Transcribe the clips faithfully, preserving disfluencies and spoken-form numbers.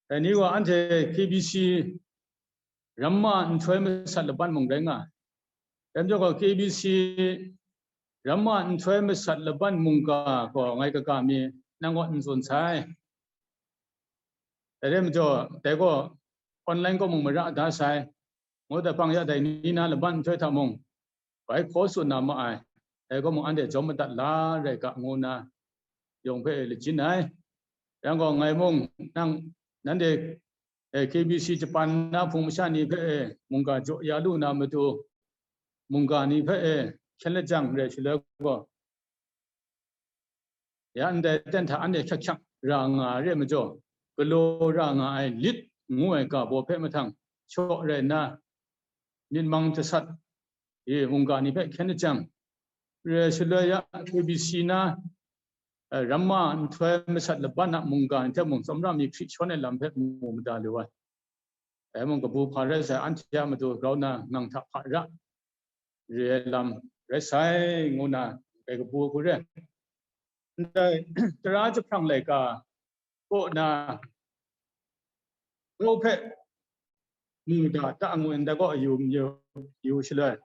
Dai ni gaw anhte K B C ramma nhtoi masat laban mung rai nga ai. Dai majaw gaw K B C ramma nhtoi masat laban mungga gaw ngai kaga mi nang kaw n tsun sai. Dai rai majaw, dai gaw online kaw mung mara da sai. Ngut ai hpang ya dai ni na laban nhtoi hta mung, bai hkaw tsun na ma ai, dai gaw mung anhte jawm madat la rai ga, ngu nna yawng hpe lajin ai. Yang gaw, ngai mung nang, nanhte, eh, K B C Japan na hpung masha ni hpe, eh, mungga jaw ya lu na matu, mungga ni hpe, eh, hkyen lajang rai shaloi gaw, ya ndai ten hta anhte hkyak hkyak ra nga ai re ai majaw, galaw ra nga ai lit ngu ai ga baw hpe mahtang shaw rai nna, myit mang jasat e mungga ni hpe hkyen lajang, re ai shaloi ya K B C na, eh, ramma nhtoi masat laban a mungga ni hte mung tsawmra mi hkri shawn ai lam hpe mu mada lu ai. Dai mung kabu hpa rai sai, anhte a matu grau na ngang hta hpa ra re ai lam rai sai, ngu na dai kabu hku re ai. Ndai tara jahprang laika kaw na, grau hpe mu da ta ngu ndai gaw yu, yu, yu shaloi,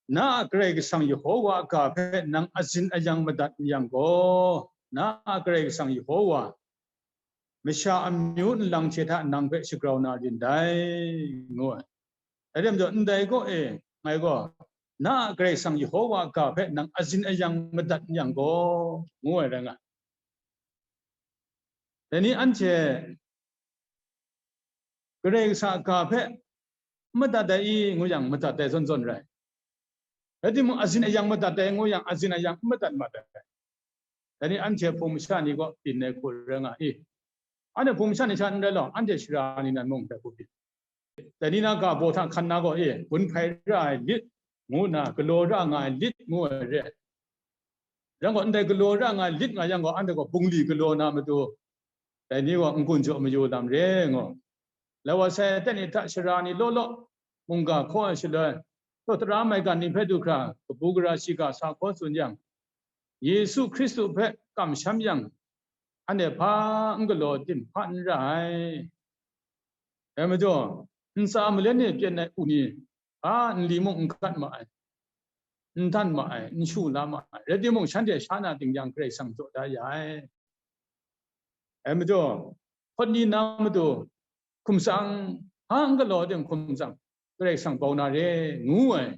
na a Karai Kasang Yehova a ga hpe nang azin ayang madat n yang gaw, na a Karai Kasang Yehova masha amyu nlang hte hta nang hpe shagrau na rin dai, ngu ai. Dai rai majaw, ndai gaw e, ngai gaw, na a Karai Kasang Yehova a ga hpe nang azin ayang madat n yang gaw, ngu ai rai nga ai. Dai ni anhte Karai Kasang a ga hpe madat ai i, ngu yang, madat ai zawn zawn rai. Rai timung, azin ayang madat ai, ngu yang, azin ayang n madat mat ai. Dai ni anhte hpung masha ni gaw byin ai hku rai nga i. Anhte hpung masha ni sha n rai law, anhte sara ni nan mung dai hku byin. Dai ni na ga baw hta hkan na gaw, e, gun hpai ra ai lit, ngu nna, galaw ra nga ai lit, ngu ai re ai. Yang gaw, ndai galaw ra nga ai lit nga yang gaw, anhte gaw bungli galaw na matu, dai ni gaw n-gun jaw mayu lam re, ngu. Lai wa sai, aten ni hta sara ni law law, mungga hkaw ai shaloi, taw tara maigan ni hpe du hkra, kabu gara shiga sa hkaw tsun yang, Yesu Hkristu hpe kamsham yang, anhte hpa n galaw tim hpa n ra ai. Dai majaw, ntsa malen e pyen ai u ni, hpa nli mung n gat ma ai, n dan ma ai, n shu la ma ai. Rai timung, shanhte sha na ting yang Karai Kasang jaw da ya ai. Dai majaw, hpawt ni na matu hkum tsang, hpa n galaw tim hkum tsang, Karai Kasang bau na re, ngu ai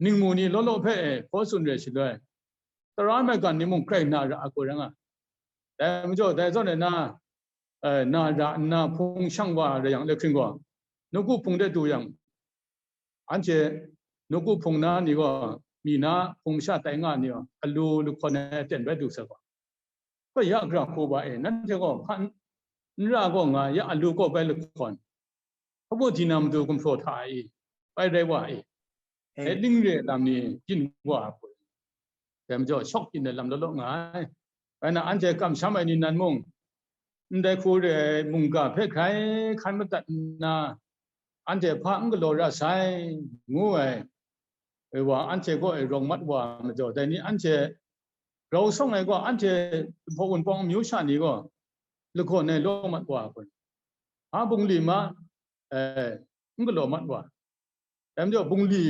ningmu ni law law hpe e hkaw tsun re shaloi, tara maigan ni mung grai na ra ai hku rai nga ai. Dai majaw, dai zawn e na, eh, na ra nna hpung shang wa rai yang, le hkring gaw, nawku hpung de du yang, anhte nawku hpung na ni gaw, mi na hpung masha tai nga ni gaw, alu lahkawn ai aten bai du sai gaw, gaw ya gara hku ba e, nanhte gaw hpa n, n ra gaw nga, ya alu kaw bai lahkawn, hpa baw di na matu gumhpraw hta ai i, bai rai wa i, e, ning re ai lam ni byin wa ai hku, dai majaw, shawk byin ai lam law law nga ai. Bai na, anhte kamsham ai ni nan mung, ndai hku re ai mungga hpe hkrai hkan madat nna, anhte hpa n galaw ra sai, ngu ai, e, wa anhte kaw e rawng mat wa ai majaw, dai ni anhte grau sawng ai gaw, anhte Hpaw Wunpawng amyu sha ni gaw lagawn ai law mat wa ai hku, hpa bungli ma, eh, n galaw mat wa. Dai majaw, bungli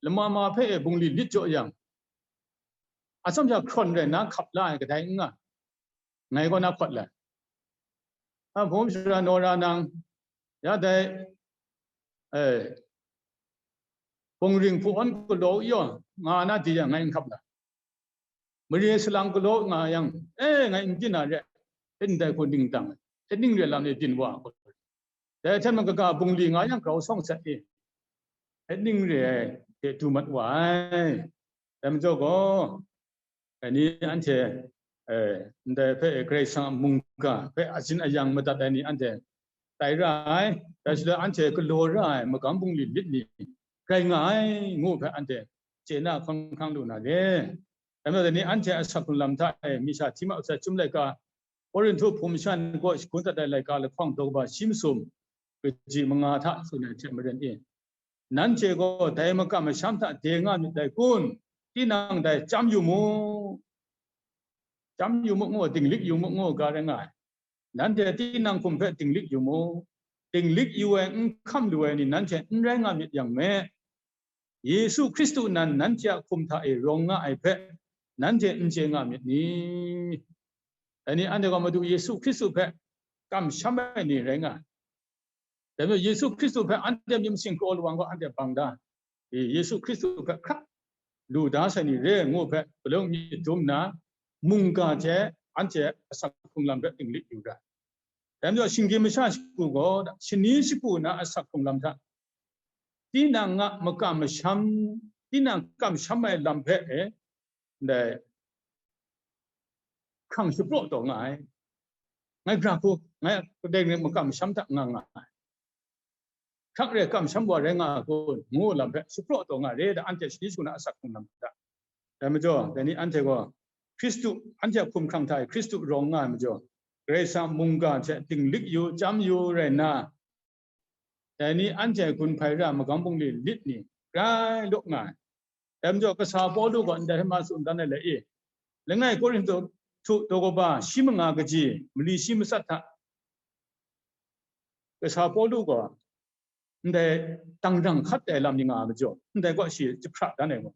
lama ma hpe e bungli lit jaw yang, atsam sha hkrawn rai nna hkap la ai kadai n nga, ngai kaw na hkawt lai. A, hpung sara naw ra nang, ya dai, eh, bungring hpu awn galaw u yaw nga na di yang, ngai n hkap lai. Mare salang galaw nga yang, e, ngai n byin na re, e, ndai hku ning dang, e, ning re lam ni byin wa, dai hte mung kaga bungli nga yang grau sawng sat e, e, ning re ai hte du mat wa ai. Dai majaw gaw, dai ni anhte, e, ndai hpe Karai Kasang a mungga hpe azin ayang madat ai ni anhte tai ra ai, dai shaloi anhte galaw ra ai magam bungli lit ni rai nga ai, ngu hpe anhte chye na hkawng hkang lu na le. Dai majaw, dai ni anhte a asak hkrung lam hta e, mi sha hti mat sai Chyum laika, Korinhtu hpung masha ni kaw shagun dat ai laika lahkawng daw kaba shi masum, kaji manga hta tsun ai hte maren e, nanhte gaw dai makam masham hta de nga myit dai kun? Tinang dai chyam yu mu, chyam yu mu ngu, dinglik yu mu ngu ga rai nga ai. nanhte tinang hkum hpe dinglik yu mu. Dinglik yu ai, n hkam lu ai ni nanhte n rai nga myit yang me, Yesu Hkristu nan nanhte a hkum hta e rawng nga ai hpe nanhte n chye nga myit ni? Dai ni anhte gaw Madu Yesu Hkristu hpe kamsham ai ni rai nga ai. Dai majaw Yesu Hkristu hpe anhte myit masin kraw lawang gaw anhte bang da, Yesu Hkristu hpe hkrak lu da sai ni re ngu hpe, palung myit dum nna, mungga hte anhte asak hkrung lam hpe dinglik yu ra. Dai majaw shinggyim masha shagu gaw, shani shagu na asak hkrung lam hta, tinang a makam masham, tinang kamsham ai lam hpe e, ndai hkrang shapraw taw nga ai. Ngai bra hku, ngai kadai rai makam masham hta nga nga ai. Hkrak re kamsham wa rai nga ai kun, ngu lam hpe shapraw taw nga re da, anhte shani shagu na asak hkrung lam hta. Dai majaw, dai ni anhte gaw Hkristu, anhte a hkum hkrang hta e Hkristu rawng nga ai majaw, Karai Kasang mungga hte dinglik yu, chyam yu rai nna, dai ni anhte gun hpai ra magam bungli lit ni grai law nga ai. Dai majaw, kasa Pawlu gaw ndai hpe ma tsun dan ai le i, langai Korinhtu daw kaba shi manga kaji, mali shi matsat hta, kasa Pawlu gaw ndai dangrang hkat ai lam ni nga ai majaw, ndai gaw shi jahpra dan ai gaw,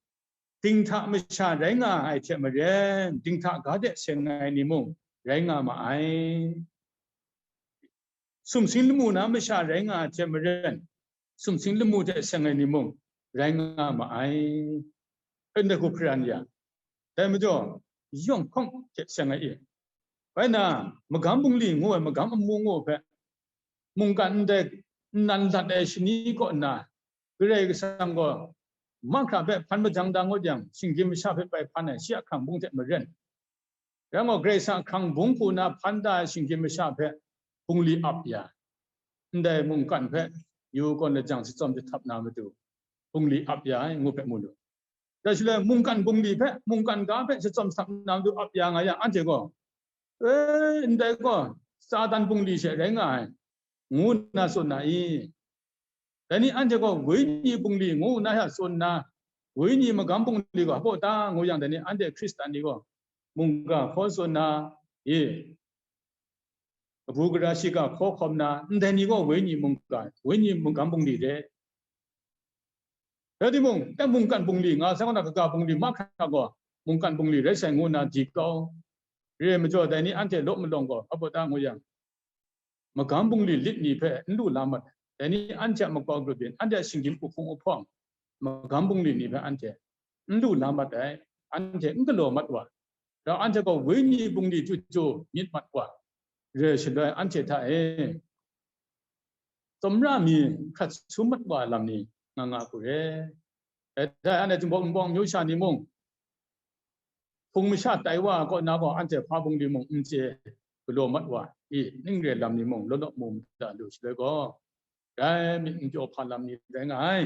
dinghta masha rai nga ai hte maren, dinghta ga de seng ai ni mung rai nga ma ai. Sumsing lamu na masha rai nga ai hte maren, sumsing lamu hte seng ai ni mung rai nga ma ai. Ndai hku hparan ya, dai majaw, yawng hkawng hte seng ai i. Bai na, magam bungli ngu ai, magam amu ngu ai hpe, mungkan ndai nnan lat ai shani kaw nna, Karai Kasang gaw mahkra hpe hpan majang da ngut yang, shinggyim masha hpe bai hpan ai, shi a hkrang bung hte maren. Rai nme, Karai Kasang hkrang bung hku na hpan da ai shinggyim masha hpe bungli ap ya, ndai mungkan hpe yu kawn lajang shatsawm jahtap na matu, bungli ap ya ai ngu hpe mu lu. Dai shaloi mungkan bungli hpe, mungkan ga hpe shatsawm jahtap na matu ap ya nga yang, anhte gaw, e, ndai gaw Satan bungli she rai nga ai, ngu nna tsun na i? Dai ni anhte gaw wenyi bungli ngu na hta tsun nna, wenyi magam bungli gaw hpaw ta ngu yang, dai ni anhte Hkristan ni gaw mungga hkaw tsun na, e, kabu gara shiga hkaw hkawm na, ndai ni gaw wenyi mungga, wenyi magam bungli re. Rai timung, dai mungkan bungli nga sai kaw na, kaga bungli mahkra gaw mungkan bungli rai sai ngu nna di kau. Re ai majaw, dai ni anhte law malawng gaw hpaw ta ngu yang, magam bungli lit ni hpe n lu la mat ai. Dai ni anhte a makau grup yin, anhte a shinggyim uhpung uhpawng, magam bungli ni hpe anhte n lu la mat ai, anhte n galaw mat wa, rau anhte gaw wenyi bungli chyu chyu myit mat wa, re ai shaloi anhte hta e tsawmra mi hkrat sum mat wa ai lam ni nga nga hku re. Dai hta e anhte Jinghpaw Wunpawng amyu sha ni mung, hpung masha tai wa ai kaw na gaw, anhte hpa bungli mung n chye galaw mat wa i, ning re ai lam ni mung law law mu mada lu shaloi gaw, dai myit n pyaw hpa lam ni rai nga ai.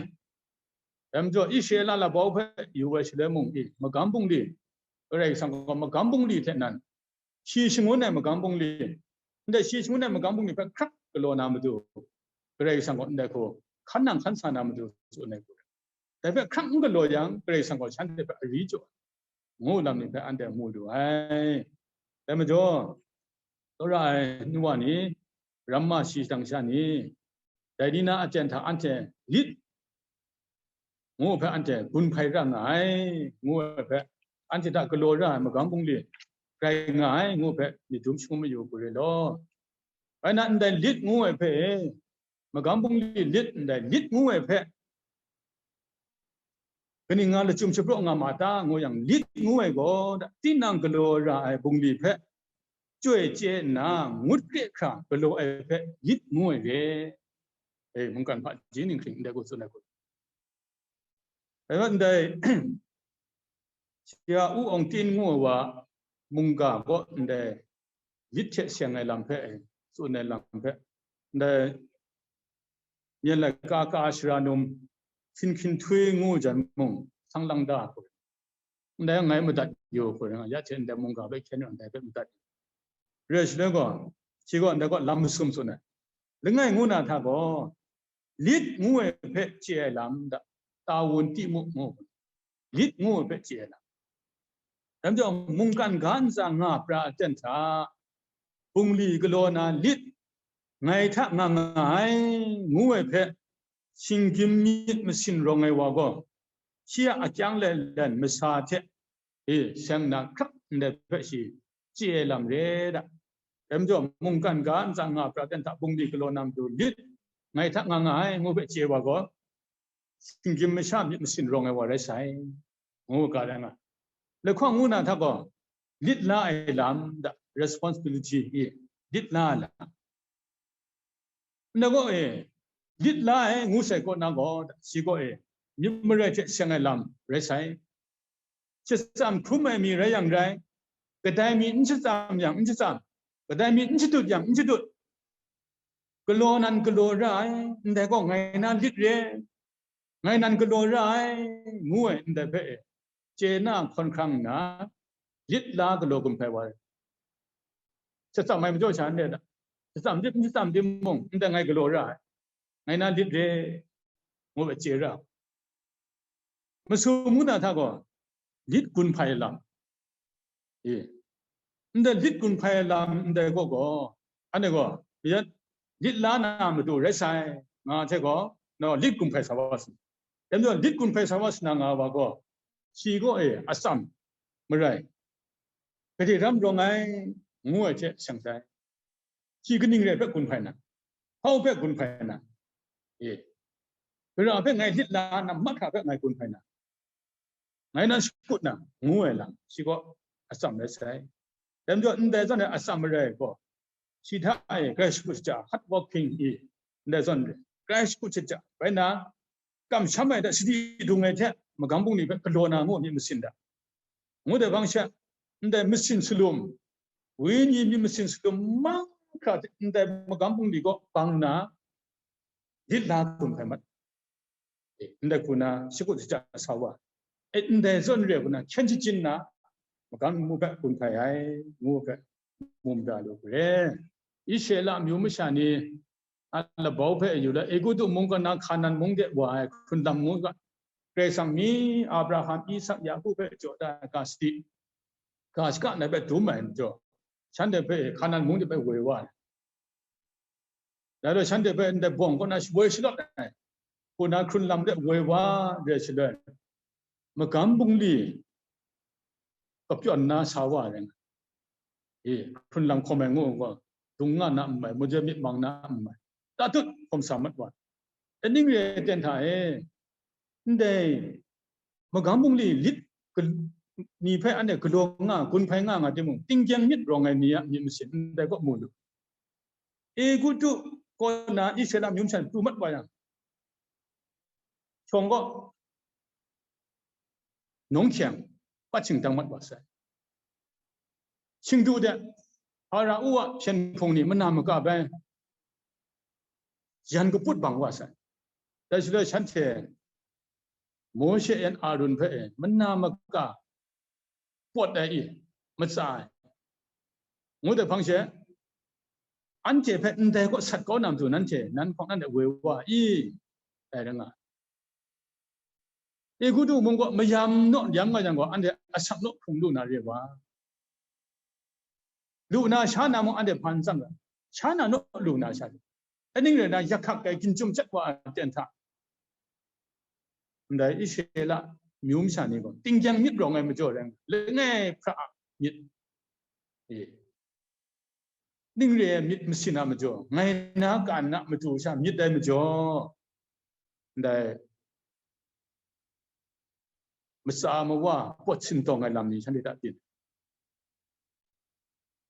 Dai majaw, Israela labau hpe yu ai shaloi mung i, magam bungli, Karai Kasang gaw magam bungli hte nan, shi shangun ai magam bungli, ndai shi shangun ai magam bungli hpe hkrak galaw na matu, Karai Kasang gaw ndai hku hkan nang hkan sa na matu tsun ai hku, dai hpe hkrak n galaw yang, Karai Kasang gaw shanhte hpe ari jaw ai, ngu lam ni hpe anhte mu lu ai. Dai majaw, tsawra ai nu wa ni, ramma shi shadang sha ni, dai ni na aten hta anhte lit ngu hpe anhte gun hpai ra nga ai, ngu ai hpe, anhte hta galaw ra ai magam bungli rai nga ai, ngu hpe myit dum shangun mayu hku re law. Rai nna, ndai lit ngu ai hpe, magam bungli lit ndai lit ngu ai hpe, kaning nga lachyum shapraw nga ma ta ngu yang, lit ngu ai gaw, tinang galaw ra ai bungli hpe chyoi chye nna, ngut kre hkra galaw ai hpe lit ngu ai re. E, mungkan hpaji ninghkring ndai gaw tsun ai hku. Rai nna, ndai, shi a u awng tin ngu ai wa mungga gaw ndai lit hte seng ai lam hpe, tsun ai lam hpe, ndai myen laika ka shara num hpyin hkyin htoi ngu jan mung, sang lang da hku, ndai ngai madat yu hku, ya hte ndai mungga hpe hkyen rawng ndai hpe madat yu. Re ai shaloi gaw, shi gaw ndai gaw lam masum tsun ai. Langai ngu na hta gaw, lit ngu ai hpe chye ai lam da, tawun timu ngu, lit ngu ai hpe chye ai lam. Dai majaw, mungkan ga ntsa nga pra aten hta, bungli galaw na lit ngai hta nga nga ai, ngu ai hpe, shinggyim myit masin rawng ai wa gaw, shi a akyang lelen masa hte e, seng na hkrap ndai hpe shi chye ai lam re da. Dai majaw, mungkan ga ntsa nga pra ten hta bungli galaw na matu lit ngai hta nga nga ai, ngu hpe chye wa gaw, shinggyim masha myit masin rawng ai wa rai sai, ngu ga da nga. Lahkawng ngu na hta gaw, lit la ai lam da, responsibility e, lit la ai lam. Nna gaw e, lit la ai ngu sai kaw na gaw, shi gaw e, myit marai hte seng ai lam rai sai. Shatsam hkrum ai mi rai yang rai, kadai mi n shatsam yang n shatsam, kadai mi n shadut yang n shadut, galaw nan galaw ra ai, ndai gaw ngai na lit re, ngai nan galaw ra ai, ngu ai ndai hpe e, chye na hkawn hkrang nna, lit la galaw gun hpai wa ai. Shatsam ai majaw sha ndai hta, shatsam dip n shatsam dip mung, ndai ngai galaw ra ai, ngai na lit re, ngu ai chye ra. Masum ngu na hta gaw, lit gun hpai lam, e, ndai lit gun hpai lam ndai gaw gaw, anhte gaw, ya, lit la na matu rai sai, nga hte gaw, no, lit gun hpai sa wa sana. Dai majaw, lit gun hpai sa wa sana nga wa gaw, shi gaw e, atsam marai, gade ram rawng ai, ngu ai hte seng sai. Shi kaning re hpe gun hpai na? Hpau hpe gun hpai na? E, gara hpe ngai lit la na, mahkra hpe ngai gun hpai na? Ngai nan shakut na, ngu ai lam, shi gaw atsam rai sai. Dai majaw, ndai zawn ai atsam marai gaw, shi hta e grai shakut shaja, hard working e, ndai zawn re, grai shakut shaja, bai na, kamsham ai hta, sadi dung ai hte, magam bungli hpe galaw na ngu myit masin hta, ngu dai hpang she, ndai masin salum, wenyi myit masin salum mahkra hte, ndai magam bungli kaw bang nna, lit la gun hpai mat. E, ndai hku na shakut shaja sa wa, e, ndai zawn re hku na hkyen shachyim na, magam mu hpe gun hpai ai, ngu hpe mu mada lu hkre. Israela amyu masha ni a labau hpe yu la, Egutu mung kaw na Hkanan mung de wa ai hkrun lam ngu ga, Karai Kasang mi Abraham, Isak, Yaku hpe jaw da ai ga sadi, ga shaka na hpe dum ai majaw, shanhte hpe Hkanan mung de hpe woi wa ai. Dai gaw shanhte hpe ndai bawng kaw na shawoi shalawt ai, hku na hkrun lam de woi wa re shaloi, magam bungli kapyawn na sa wa ai rai nga. E, hkrun lam hkawm ai ngu gaw, dung nga na n mai, muje myit mang na n mai, tatut hkawm sa mat wa. Aning re ai ten hta e, ndai magam bungli lit gal-, ni hpe anhte galaw nga, gun hpai nga nga timung, tinggyeng myit rawng ai ni a myit masin ndai kaw mu lu. Egutu kaw na Israela amyu masha ni pru mat wa yang, shawng gaw nawng hkyeng pat shingdang mat wa sai. Shingdu de, Hparao a hpyen hpung ni mana maka bai yan kaput bang wa sai. Dai shaloi shanhte Mawshe yan Arun hpe e, mana maka pawt ai i, matsa ai, ngu dai hpang she, anhte hpe ndai kaw sat kau na matu nanhte, nan hpawng nan de woi wa i, dai rai nga. Egutu mung gaw mayam naw yam nga yang gaw, anhte asak naw hkrung lu na re wa. Lu na sha na mung anhte hpa n tsang ga, sha na naw lu na sha, aning rai na, yak hkak ai ginjum chyat wa ai ten hta, ndai Israela myu masha ni gaw tinggyeng myit rawng ai majaw rai nga, langai hpra a myit, e, ning re ai myit masin a majaw, ngai na kan na matu sha myit ai majaw, ndai matsa mawa pawt sintawng ai lam ni shanhte hta byin,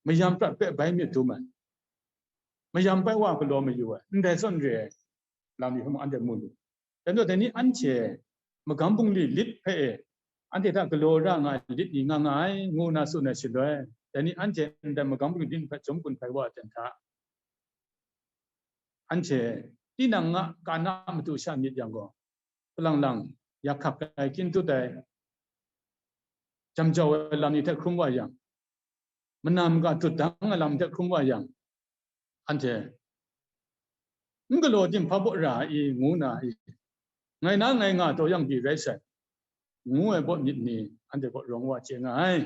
mayam prat hpe bai myit dum ai, mayam bai wa galaw mayu ai, ndai zawn re ai lam ni hpe mung anhte mu lu. Dai majaw, dai ni anhte magam bungli lit hpe e, anhte hta galaw ra nga ai lit ni nga nga ai, ngu na tsun ai shaloi, dai ni anhte ndai magam bungli lit hpe chyawm gun hpai wa ai ten hta, anhte tinang a ka na matu sha myit yang gaw, palang lang yak hkak ai, kyin tut ai, jam jau ai lam ni hte hkrum wa yang, mana maka dut dang ai lam hte hkrum wa yang, anhte n galaw tim hpa baw ra ai i, ngu na i, ngai na ngai nga taw yang pyi rai sai, ngu ai baw myit ni anhte kaw rawng wa chye nga ai.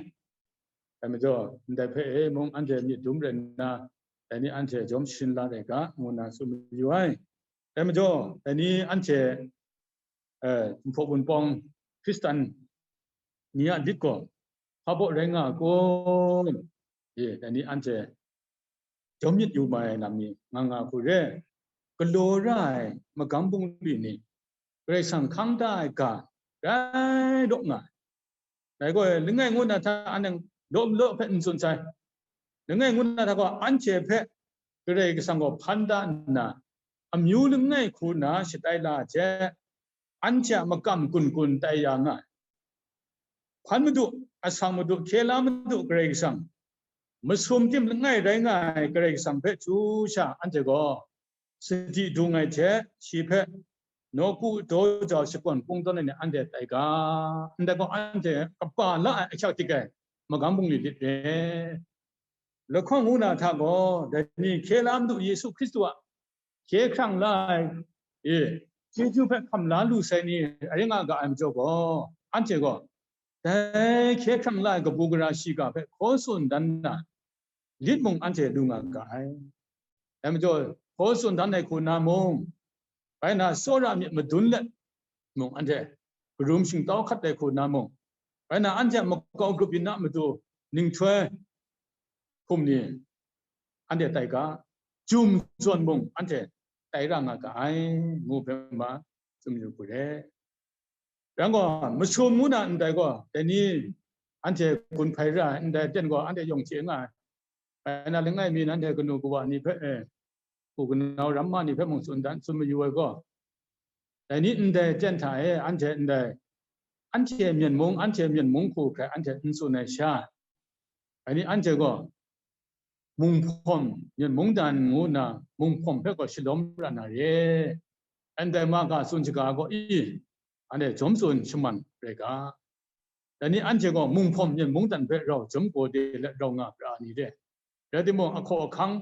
Dai majaw, ndai hpe e mung anhte myit dum rai nna, dai ni anhte jawm sharin la rai ga, ngu nna tsun mayu ai. Dai majaw, dai ni anhte, eh, Nhpaw Wunpawng Hkristan ni a lit gaw, hpa baw rai nga ai kun? E, dai ni anhte jawm myit yu mai lam ni nga nga hku re, galaw ra ai magam bungli ni, Karai Kasang hkang da ai ga rai daw nga ai. Dai gaw, langai ngu na hta anhte law law hpe n tsun sai. Langai ngu na hta gaw, anhte hpe Karai Kasang gaw hpan da nna, amyu langai hku na shatai la ai hte, anhte a makam kun kun tai ya nga ai. Hpan Madu, asak Madu, hkye la Madu Karai Kasang, masum tim langai rai nga ai Karai Kasang hpe chyu sha anhte gaw sadi dung ai hte, shi hpe nawku daw jau shakawn kungdawn ai ni anhte tai ga, ndai gaw anhte kaba la ai ahkyak dik ai magam bungli lit re. Lahkawng ngu na hta gaw, dai ni hkye la Madu Yesu Hkristu a hkye hkrang la ai, e, chyeju hpe hkam la lu sai ni rai nga ga ai majaw gaw, anhte gaw dai hkye hkrang la ai kabu gara shiga hpe hkaw tsun dan nna, lit mung anhte lu nga ga ai. Dai majaw, hkaw tsun dan ai hku na mung, bai na tsawra myit madun let mung anhte karum shingtau hkat ai hku na mung, bai na anhte a makau grup yin a matu ninghtoi hkum ni anhte tai ga, jum zawn mung anhte tai ra nga ga ai, ngu hpe ma tsun yu hku re. Yang gaw, masum ngu na ndai gaw, dai ni anhte gun hpai ra ai, ndai ten gaw anhte yawng chye nga ai. Bai na langai mi nanhte kanu kawa ni hpe, e, hku kanau ramma ni hpe mung tsun dan, tsun mayu ai gaw, dai ni ndai ten hta e anhte ndai, anhte myen mung, anhte myen mung hku hkrai anhte n tsun ai sha, dai ni anhte gaw, Mung hpawm, myen mungdan ngu nna, mung hpawm hpe gaw shalawm ra na re. Ndai ma ga tsun shaga gaw i, anhte jawm tsun shaman rai ga. Dai ni anhte gaw mung hpawm, myen mungdan hpe rau jawm gaw de let rau nga pra ni re. Rai timung, ahkaw ahkang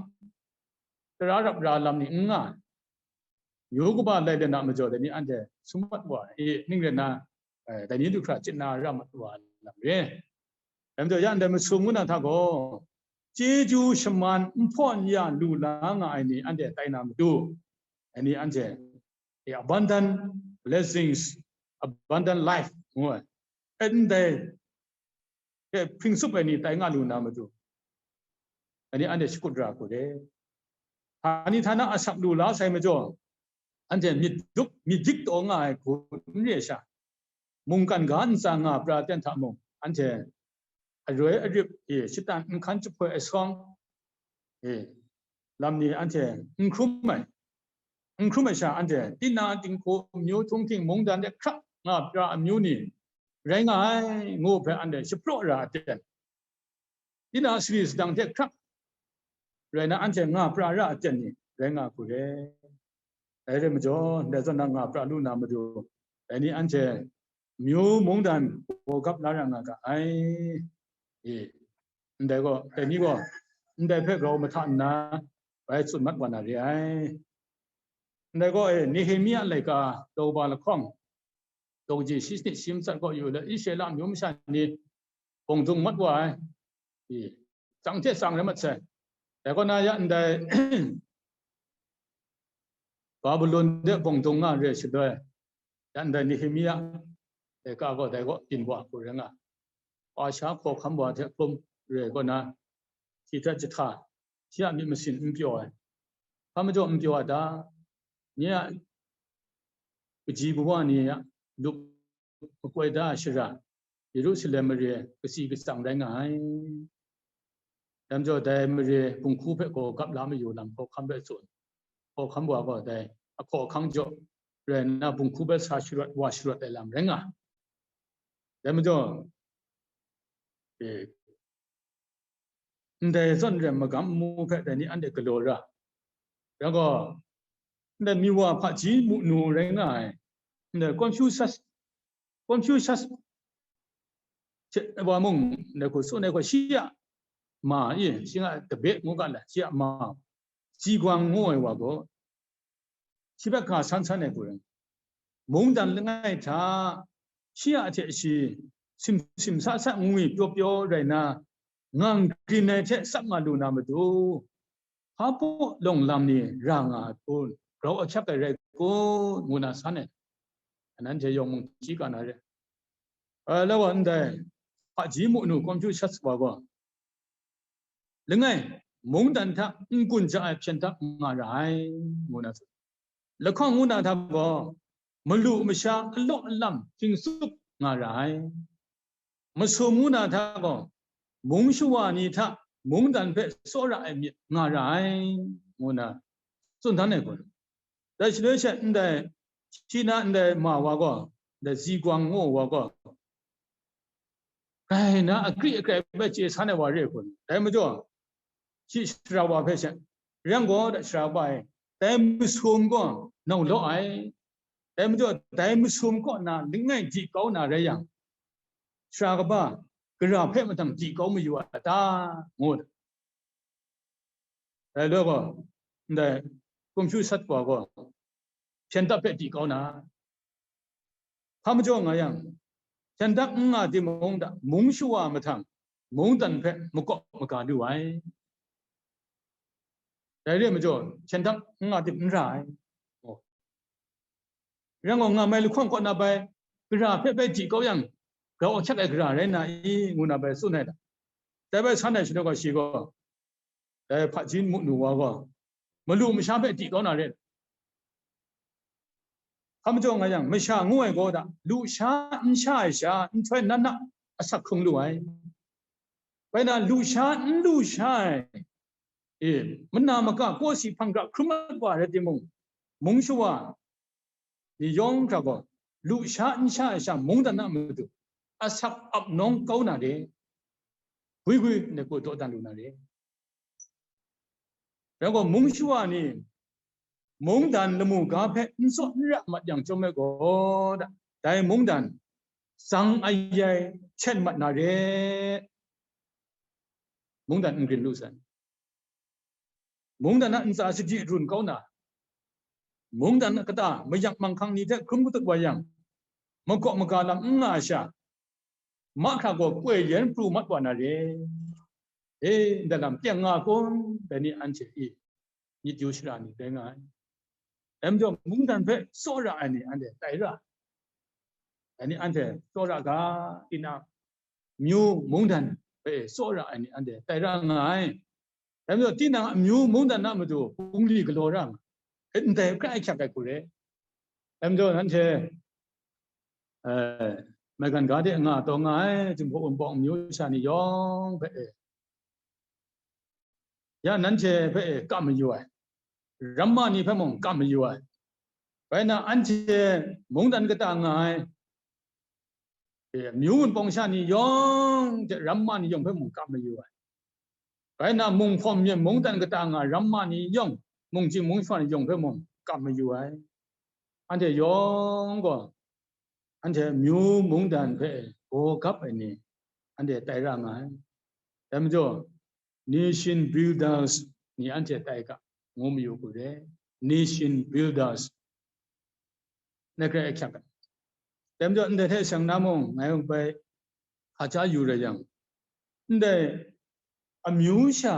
tara rap ra lam ni n nga ai. Yu kaba lai let na majaw, dai ni anhte sum mat wa i, ning rai na, eh, dai ni du hkra chye na ra mat wa lam re. Dai majaw, ya ndai masum ngu na hta gaw, chyeju shaman n hpaw n ya lu la nga ai ni anhte tai na matu, dai ni anhte, eh, abundant blessings, abundant life ngu ai. E, ndai hte hpring tsup ai ni tai nga lu na matu, dai ni anhte shakut ra hku re. Htani htana asak lu la sai majaw, anhte myit dup, myit dik taw nga ai hku n re sha, mungkan ga ntsa nga pra ten hta mung, anhte aroi arip e shatan nhkan jahpoi ai sawng, e, lam ni anhte n hkrum ai, n hkrum ai sha, anhte tina dinghku, amyu htunghking, mungdan de hkrak nga pra amyu ni rai nga ai, ngu hpe anhte shapraw ra aten, tina sari sadang hte hkrak rai na anhte nga pra ra aten ni rai nga hku re. Dai rai majaw, ndai zawn na nga pra lu na matu, dai ni anhte amyu mungdan gaw gap la ra nga ga ai. E, ndai gaw, dai ni gaw, ndai hpe grau mahta nna, bai tsun mat wa na re ai. Ndai gaw, e, Nehemia laika daw kaba lahkawng, daw kaji shi sanit shi matsat kaw yu let, Israela amyu masha ni bawng dung mat wa ai, i, tsang hte tsang rai mat sai. Dai kaw na, ya ndai Babilon de bawng dung nga re shaloi, ya ndai Nehemia laika gaw dai kaw byin wa hku rai nga, wa sha hkaw hkam wa hte hkrum re kaw na, shi hta jahta, shi a myit masin n pyaw ai. Hpa majaw n pyaw ai ta? Nye a kaji kawa ni a lup makoi da ai shara, Yerusalem mare katsi katsang rai nga ai. Dai majaw dai mare bunghku hpe gaw gap la mayu lam hkaw hkam hpe tsun, hkaw hkam wa gaw dai ahkaw ahkang jaw rai nna, bunghku hpe sa sharawt wa sharawt ai lam rai nga ai. Dai majaw, e, ndai zawn rai magam nmu hpe dai ni anhte galaw ra, rai gaw, ndai miwa hpaji mu nu rai nga ai, ndai Confucius, Confucius hte wa mung, ndai hku tsun ai gaw, shi a ma e, shi nga tabe ngu ga la, shi a ma, Tsi Guang ngu ai wa gaw, shi hpe ga san san ai hku rai, mungdan langai hta shi a hte shi sim sim sa sa ngwi pyaw pyaw rai na, ngang grin ai hte tsap nga lu na matu, hpa baw lawng lam ni ra nga ai kun, grau ahkyak ai rai kun, ngu na san ai, ananhte yawng mung hti ga na re. Ai, la wa ndai, hpaji munu Konfyushas wa gaw, langai, mungdan hta n-gun ja ai hpyen hta nga ra ai, ngu na tsun. Lahkawng ngu na hta gaw, malu masha alaw alam htingsup nga ra ai. Masum ngu na hta gaw, mung shawa ni hta mungdan hpe tsawra ai myit nga ra ai, ngu na tsun dan ai gaw, dai shaloi she ndai, shi na ndai ma wa gaw, ndai Zigwang ngu wa gaw, grai na akri akrai hpe chye san ai wa re ai kun. Dai majaw, shi sara wa hpe she, rai yang gaw, dai sara wa e, dai masum gaw nau law ai. Dai majaw, dai masum kaw na langai di kau na rai yang, sara kaba gara hpe mahtang di kau mayu a ta? Ngu. Dai loi gaw, ndai Konfyushas wa gaw, hpyen dap hpe di kau na, hpa majaw nga yang, hpyen dap n nga timung, da mung shawa mahtang mungdan hpe makawp maga lu ai. Dai re ai majaw, hpyen dap n nga tim n ra ai. Oh. Rai yang gaw, nga mai lahkawng kaw na bai, gara hpe bai di kau yang, grau ahkyak ai gara rai na i, ngu na bai tsun ai da. Dai bai san ai shaloi gaw, shi gaw, dai hpaji munu wa gaw, malu masha hpe di kau na re. Hpa majaw nga yang, masha ngu ai gaw, da, lusha n sha ai sha, nhtoi nan na asak hkrung lu ai. Bai na, lusha n lu sha ai, e, mana maka kawsi hpang hkra hkrum mat wa rai timung, mung shawa ni yawng hkra gaw, lusha n sha ai sha mungdan a matu asak ap nawng kau na re, gwi gwi ndai gaw dawdan lu na re. Rai gaw, mung shawa ni mungdan lamu ga hpe n tsaw n ra mat yang chyawm ai gaw, da, dai mungdan zang ayai hten mat na re. Mungdan n grin lu sai. Mungdan a ntsa sadi run kau na, mungdan a kata mayak manghkang ni hte hkrum katut wa yang, makawp maga lam n nga ai sha, mahkra gaw koi yan pru mat wa na re. E, ndai lam teng nga kun, dai ni anhte e, myit yu shara ni rai nga ai. Dai majaw, mungdan hpe tsawra ai ni anhte tai ra, dai ni anhte tsawra ga, tinang, myu mungdan hpe tsawra ai ni anhte tai ra nga ai. Dai majaw, tinang amyu mungdan a matu bungli galaw ra nga ai, ndai hkrai ahkyak ai hku re. Dai majaw, nanhte, eh, maigan ga de nga taw nga ai, Jinghpaw Wunpawng amyu sha ni yawng hpe e, ya nanhte hpe e kam mayu ai, ramma ni hpe mung kam mayu ai. Bai na, anhte mungdan kata nga ai, e, myu wunpawng sha ni yawng hte ramma ni yawng hpe mung kam mayu ai. Bai na, munghkawm myen mungdan kata nga ramma ni yawng, mungchying mungshwa ni yawng hpe mung kam mayu ai. Anhte yawng gaw, anhte myu mungdan hpe gaw gap ai ni, anhte tai ra nga ai. Dai majaw, nation builders ni anhte tai ga, ngu mayu hku re. Nation builders, na grai ahkyak ai. Dai majaw, ndai hte shang na mung, ngai mung bai hka ja yu rai yang, ndai amyu sha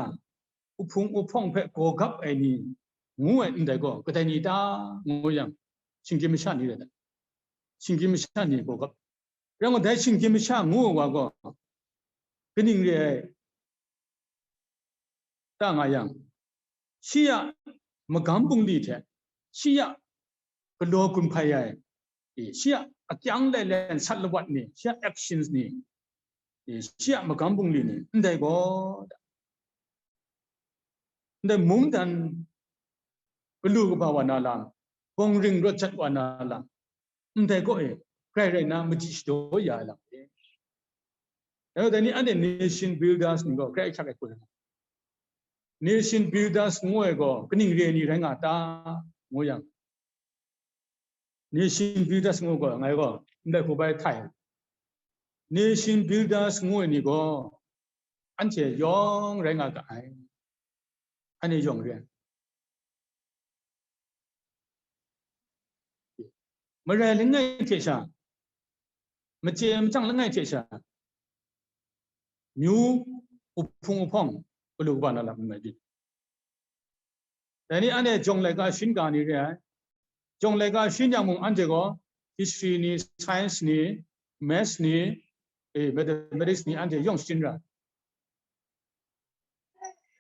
uhpung uhpawng hpe gaw gap ai ni ngu ai ndai gaw, kadai ni ta, ngu yang, shinggyim masha ni rai ai. Shinggyim masha ni gaw gap. Rai ngut, dai shinggyim masha ngu ai wa gaw, kaning re ai ta nga yang, shi a magam bungli hte, shi a galaw gun hpai ai, e, shi a akyang lai lai sat lawat ni, shi a actions ni, e, shi a magam bungli ni, ndai gaw, ndai mungdan galu kaba wa na lam, bawng ring rawt jat wa na lam, ndai gaw e, grai rai na, madi shadaw ya ai lam e. Dai ni anhte nation builders ni gaw grai ahkyak ai hku rai. Nation builders ngu ai gaw kaning re ai ni rai nga ta, ngu yang, nation builders ngu gaw, ngai gaw ndai hku bai htai. Nation builders ngu ai ni gaw, anhte yawng rai nga ga ai. Anhte yawng re ai. Marai langai hte sha, machye machyang langai hte sha, myu uhpung uhpawng galu kaba na lam n mai byin. Dai ni anhte jawng laika sharin ga ni re ai. Jawng laika sharin yang mung anhte gaw history ni, science ni, maths ni, eh, mathematics ni anhte yawng sharin ra.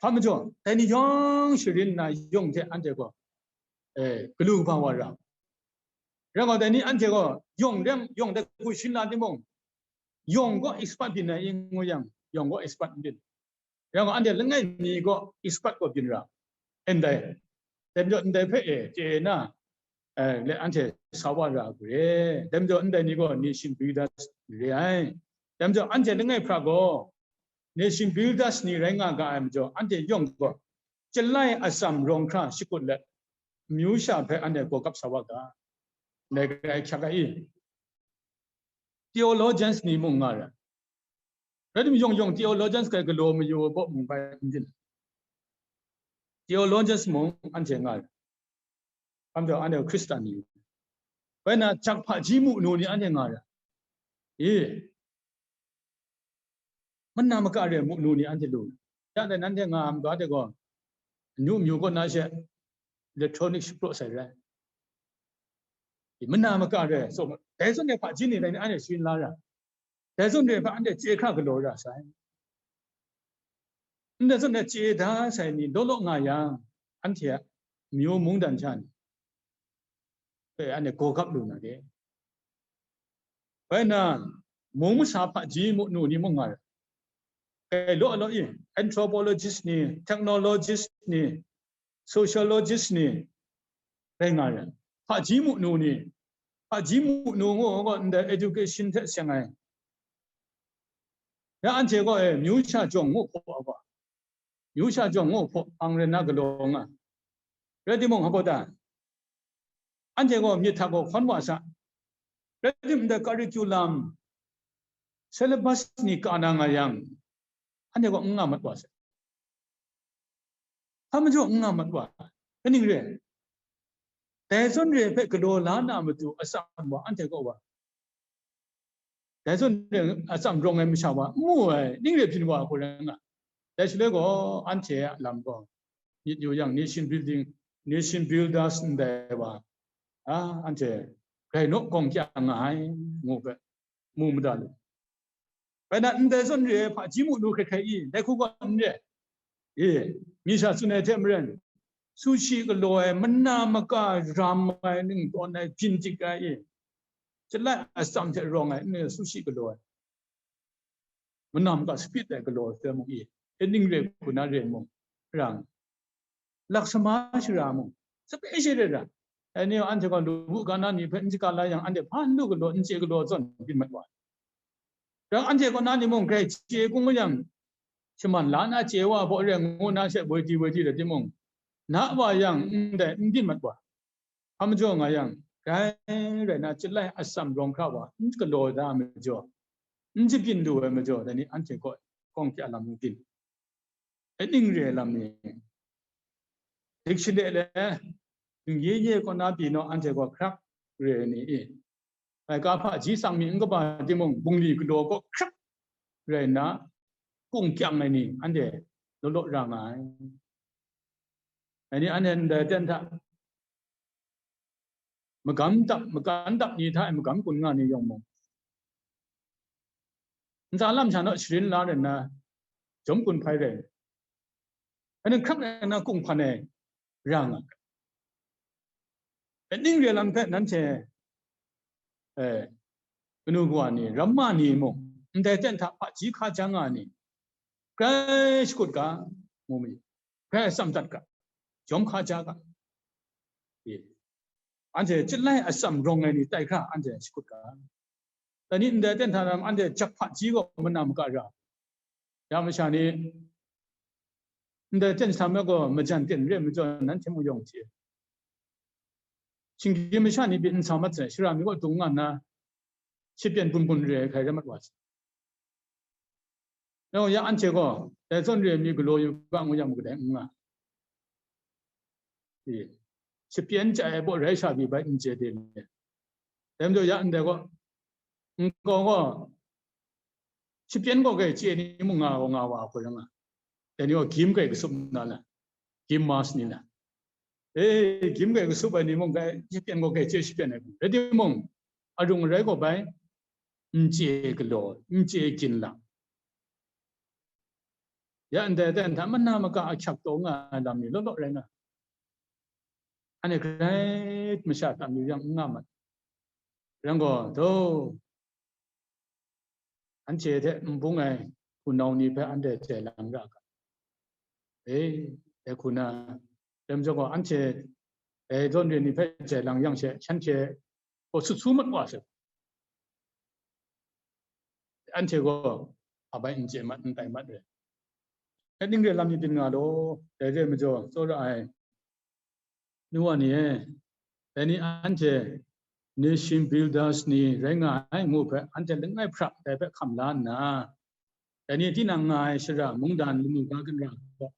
Hpa majaw, dai ni yawng sharin nna yawng hte anhte gaw, eh, galu kaba wa ra. Rai gaw, dai ni anhte gaw yawng rem, yawng dai hku sharin la timung, yawng gaw expert byin ai i ngu yang, yawng gaw expert n byin. Rai gaw, anhte langai mi gaw expert gaw byin ra, ndai. Dai majaw, ndai hpe e chye na, eh, le anhte sa wa ra ai hku re. Dai majaw, ndai ni gaw nation builders re ai. Dai majaw, anhte langai hpra gaw nation builders ni rai nga ga ai majaw, anhte yawng gaw Chyalai atsam rawng hkra shakut let, amyu sha hpe anhte gawgap sa wa ga, ndai grai hkyak ai i. Theologians ni mung nga ra. Rai timung, yawng yawng theologians hkrai galaw mayu ai baw mung bai n byin. Theologians mung anhte nga ra. Hpa majaw, anhte Hkristan ni. Bai na, jak hpaji mu nu ni anhte nga ra. I, mana maka re mu nu ni anhte lu. Ya dai nanhte nga ai maga de gaw, amyu amyu kaw na she electronic shapraw sai rai. I, mana maka re, so, dai zawn e hpaji ni dai ni anhte sharin la ra. Dai zawn re hpe anhte chye hkra galaw ra sai. Ndai zawn re chye da sai ni law law nga yang, anhte a amyu mungdan sha ni hpe anhte gawgap lu na de. Bai na, mung masa hpaji mu nu ni mung nga ra. Kai law law i, anthropologist ni, technologist ni, sociologist ni rai nga ai. Hpaji mu nu ni, hpaji mu nu ngu gaw ndai education hte seng ai. Ya anhte gaw, e, amyu sha jawng ngu hpaw ai gaw, amyu sha jawng ngu hpaw ang rai na galaw nga. Rai timung, hpa gaw ta, anhte gaw myit hta gaw hkawn wa sa. Rai timung, ndai curriculum, syllabus ni ka na nga yang, anhte gaw n nga mat wa sai. Hpa majaw n nga mat wa, kaning re ai? Dai zawn re ai hpe galaw la na matu atsam wa anhte kaw wa, dai zawn re ai atsam rawng ai masha wa n mu ai, ning re byin wa hku rai nga. Dai shaloi gaw, anhte a lam gaw myit yu yang, nation building, nation builders ndai wa, a, anhte grai naw gawng kya nga ai, ngu hpe mu mada lu. Bai na, ndai zawn re ai hpaji mu nu hkrai hkrai i, dai hku gaw n re. E, mi sha tsun ai hte maren, sushi galaw ai, mana maka ram ai, ning tawn ai, byin dik ai i, Chyalai atsam hte rawng ai, n sushi galaw ai, mana maka speed ai galaw ai mung i, e ning re hku na re mung, rang, laksama shara mung, sape she re ra. Dai ni anhte gaw lawu kana ni hpe n shaga la yang, anhte hpa n lu galaw, n chye galaw zawn byin mat wa. Rang anhte kaw na ni mung grai chye kung yang, shaman la na chye wa baw re ngu na she, woi di woi di rai timung, na wa yang ndai n byin mat wa. Hpa majaw nga yang, grai rai na, Chyalai atsam rawng hkra wa n galaw da ai majaw, n jabyin lu ai majaw, dai ni anhte kaw gawng kya lam n byin. Aning re ai lam ni, dik shale le, dingye ye kaw na pyi naw, anhte gaw hkrak re ai ni i, laika hpaji tsang mi n kaba timung, bungli galaw kaw hkrak rai nna, kung kyang ai ni, anhte law law ra nga ai. Dai ni anhte ndai aten hta, magam dap, magan dap ni hta e magam kun nga ni yawng mung, ntsa lam sha naw sharin la rai nna, jawm kun hpai rai, anhte hkrak rai nna kung hpan ai ra nga ai. Aning re lam hpe nanhte, eh, kanu kawa ni, ramma ni mung, ndai ten hta hpaji hkaja nga ni, grai shakut ga, mu mi, grai tsam dat ga, jawm hkaja ga. E, anhte Chyalai atsam rawng ai ni tai hkra anhte shakut ga. Dai ni ndai ten hta ram anhte jak hpaji gaw mana maka ra. Ya masha ni, ndai ten hta me gaw majan ten re ai majaw, nanhte mung yawng hte, shinggyim masha ni pyi n sa mat sai, shara mi kaw dung nga nna, shapyen bun bun re ai hkrai rai mat wa sai. Nang ya anhte gaw, dai zawn re ai mi galaw yu ga ngu yang, magadai n nga. E, shapyen chye ai baw rai sha pyi bai n chye de le. Dai majaw ya ndai gaw, nkau gaw, Shapyan gaw kai chye ni mung nga wa, nga wa hku rai nga. Dai ni gaw gyim kai kasup na la, gyim mas ni la. E, gyim kai kasup ai ni mung kai shapyan gaw kai chye shapyan ai. Rai timung, arung arai gaw bai, n chye galaw, n chye ginlang. Ya ndai aten hta mana maka ahkyak taw nga ai lam ni law law rai nga. Anhte grai masha tam yu yang n nga mat. Rai gaw, do, anhte hte n bung ai hpunau ni hpe anhte jai lang ra ga. E, dai hku na, dai majaw gaw, anhte dai dawn re ni hpe jai lang yang she, shanhte gaw sut su mat wa sai. Anhte gaw abai n chye mat, n tai mat re. Ning re lam ni byin nga law, dai re majaw, tsawra ai nu wa ni e, dai ni anhte nation builders ni rai nga ai ngu hpe, anhte langai hpra dai hpe hkam la nna, dai ni tinang nga ai shara mungdan lamu ga ginra gaw,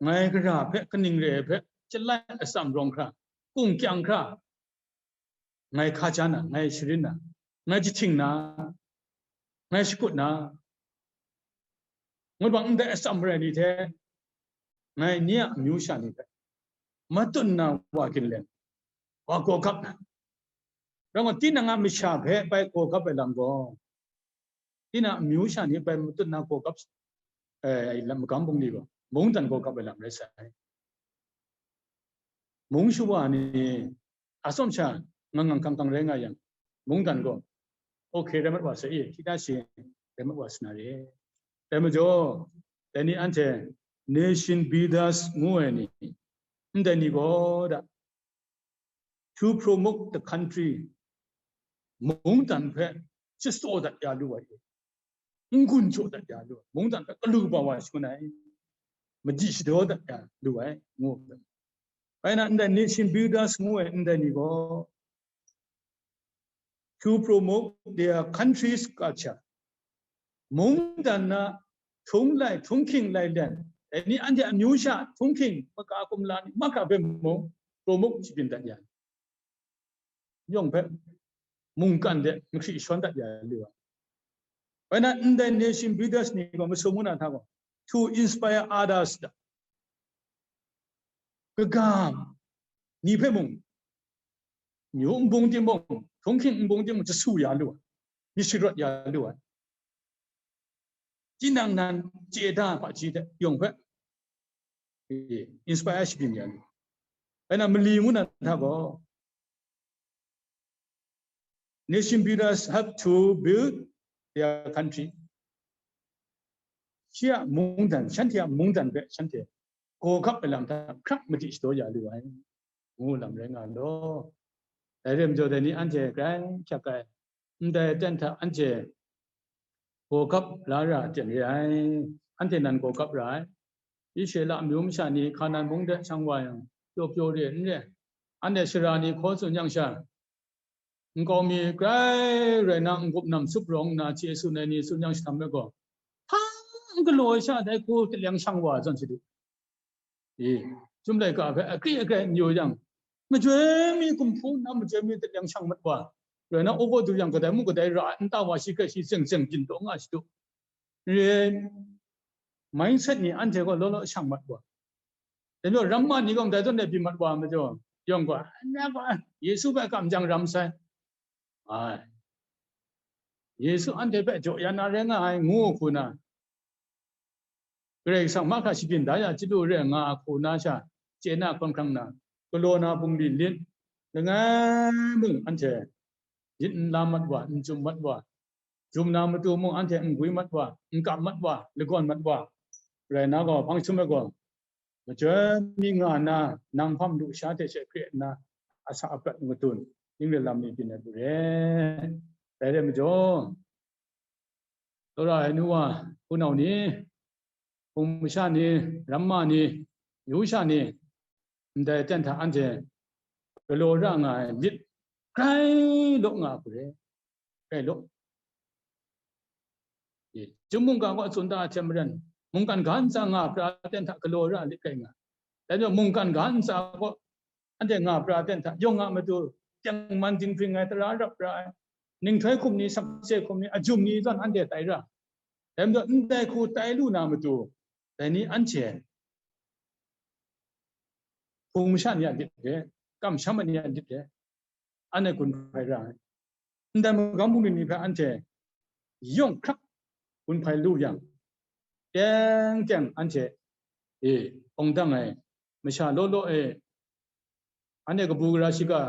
ngai gara hpe kaning re ai hpe chyalai atsam rawng hkra, kung kyang hkra, ngai hka ja na, ngai sharin na, ngai jahting na, ngai shakut na, ngut bang ndai atsam rai ni hte, ngai ni a amyu sha ni hpe matut na wa ginlen, wa gawgap na. Rau nga, tinang a masha hpe bai gawgap ai lam gaw, tinang a amyu sha ni bai matut na gawgap, eh, lam, magam bungli gaw, mungdan gawgap ai lam rai sai. Mung shawa ni, atsawm sha ngang ngang kang kang rai nga yang, mungdan gaw, okay rai mat wa sai, hkita shi rai mat wa sa na re. Dai majaw, dai ni anhte nation builders ngu ai ni, ndai ni gaw da, to promote the country, mungdan hpe shasaw dat ya lu ai, n-gun jaw dat ya lu ai, mungdan hpe galu kaba wa shangun ai, madi shadaw dat ya lu ai, ngu ai. Bai na, ndai nation builders ngu ai ndai ni gaw, to promote their country's culture, mungdan na htung lai, htunghking lai len, dai ni anhte amyu sha htunghking, maka kumla ni mahkra hpe mung promote shabyin dat ya, yawng hpe mungkan de mahkri shawn dat ya lu ai. Bai na, ndai nation builders ni gaw masum ngu na hta gaw, to inspire others da, kaga ni hpe mung, myu nbung timung, htunghking nbung timung, jasu ya lu ai, myit sharawt ya lu ai. Tinang nan chye da hpaji hte yawng hpe, eh, inspire shabyin ya lu. Bai na, mali ngu na hta gaw, nation builders have to build their country. Shi a mungdan, shanhte a mungdan hpe shanhte gawgap ai lam hta hkrak madi shadaw ya lu ai, ngu lam rai nga law. Dai re majaw, dai ni anhte grai hkyak ai, ndai aten hta anhte gawgap la ra ai ten re ai, anhte nan gawgap ra ai. Israela amyu masha ni Hkanan mung de shang wa yang, pyaw pyaw re n re, anhte sara ni hkaw tsun yang sha, nkau mi grai rai na, n-gup nam sup rawng nna, chye tsun ai ni tsun yang sha htam ai gaw, hpa n galaw ai sha dai hku taleng shang wa ai zawn sha du. E, chyum laika hpe akri akrai n yu yang, majoi mi kumhpu nna majoi mi taleng shang mat wa, rai na, uga du yang kadai mung kadai ra ai, nta wa shi hkrai shi seng seng byin taw nga shi du. Re ai mindset ni anhte gaw law law shang mat wa. Dai majaw, ramma ni gaw ndai zawn e byin mat wa majaw, yawng gaw, na gaw, Yesu hpe kam jang ram sai. Ai, Yesu anhte hpe jaw ya na rai nga ai, ngu hku na, Karai Kasang mahkra shabyin da ya chyalu re nga hku na sha, chye na hkawn hkrang na, galaw na bungli lit, langai mung anhte yin n la mat wa, n chyum mat wa, jum na matu mung anhte n gwi mat wa, n kam mat wa, lagawn mat wa, rai na gaw, hpang jahtum ai gaw, majoi mi nga nna, nang hpang lusha hte she hkre nna, asa aprat matun, ning re lam ni byin ai hku re. Dai re majaw, tsawra ai nu wa, hpunau ni, hpung masha ni, ramma ni, yu sha ni, ndai aten hta anhte galaw ra nga ai lit grai law nga hku re. Grai law. E, chyum mungga kaw tsun da ai hte maren, mungkan ga ntsa nga pra ai aten hta galaw ra lit grai nga. Dai majaw, mungkan ga ntsa kaw anhte nga pra ai aten hta, yawng a matu tengman dinghpring ai, tara rap ra ai, ninghtoi hkum ni, sakse hkum ni, ajum ni zawn anhte tai ra. Dai majaw ndai hku tai lu na matu, dai ni anhte hpung masha ni a lit de, kamsham ai ni a lit de, anhte gun hpai ra ai. Ndai magam bungli ni hpe anhte yawng hkrak gun hpai lu yang, teng teng anhte e awng dang ai masha law law e, anhte kabu gara shiga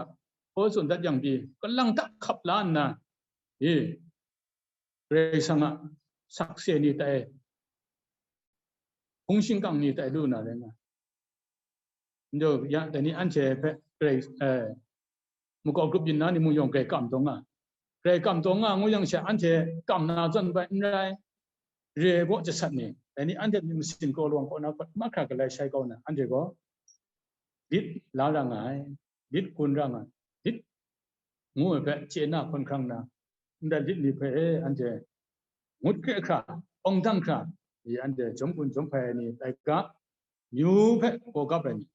hkaw tsun dat yang pyi, kalang tak hkap la nna, e, Karai Kasang a sakse ni tai, hpung shingkang ni tai lu na rai nga. Njo ya, dai ni anhte hpe Karai, eh, makau grup yin na ni mung yawng Karai kam taw nga. Karai kam taw nga ngu yang she, anhte kam na zawn bai n rai, re ai baw jasat ni, dai ni anhte myit masin kraw lawang kaw na hpawt mahkra galai shai kau na, anhte gaw lit la ra nga ai, lit gun ra nga ai, lit ngu ai hpe chye na hkawn hkrang na, ndai lit ni hpe e anhte ngut kre hkra, awng dang hkra, i anhte jawm gun jawm hpai ai ni tai ga, myu hpe gaw gap ai ni,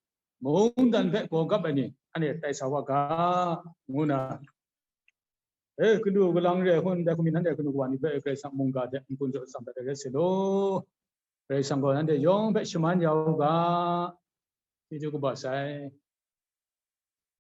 mungdan hpe gaw gap ai ni, anhte tai sa wa ga, ngu na, e, kanu kalang re ai hkun dai hku mi, nanhte kanu kawa ni hpe Karai Kasang mungga hte n-gun jaw atsam dat ai rai se law, Karai Kasang gaw nanhte yawng hpe shaman ya u ga, chyeju kaba sai.